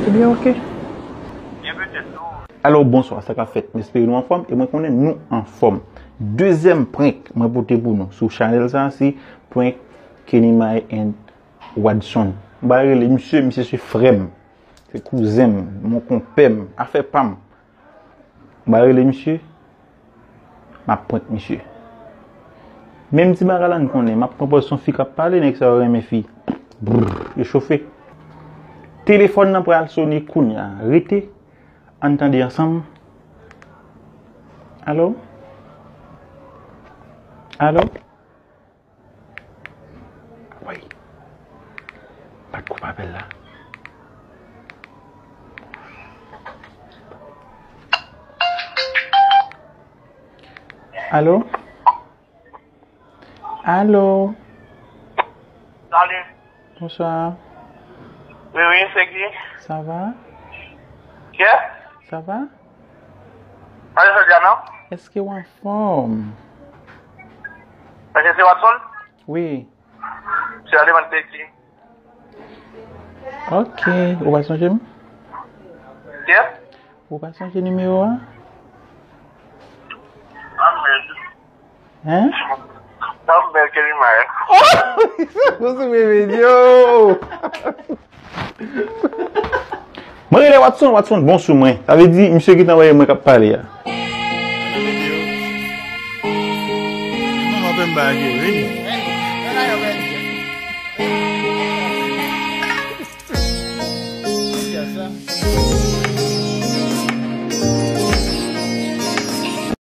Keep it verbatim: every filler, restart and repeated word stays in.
Ebyen, oke. Alò, bonswa, sa k ap fèt? M espere nou anfòm, e mwen konnen nou anfòm. Dezyèm prank mwen pote pou nou sou chanèl sa, se prank Kenny May and Wadson. M pa rele misye, misye se frè m. Se kouzen m, mon konpè m, afè pa m. M pa rele misye, m ap prank misye. Menm ti bagay la n konnen, m ap pran pòz se yon fi k ap pale, nèg sa yo renmen fi. Brr, yo chofe. Telefòn nan pral sone kounya. Rete, ann tande ansanm. Alo? Alo? Woy. Pa t koupe apèl la. Alo? Alo? Salut. Bonsoir. Wi, wi, se ki? Ça va? Kiyès? Ça va? Mwen se Diana. Èske w anfòm? Èske se Watson? Wi. Se Alimante ki? Ok. Ou pa sonje m? Kiyès? Ou pa sonje nimewo a? Amen. Hein? Tanbèl ke li mal. Ou sou bebe, yo! Mwen rele Watson, Watson bon sou mwen. Sa vle di, misye ki t anvoye mwen k ap pale a. Manman fè m bagay, wi.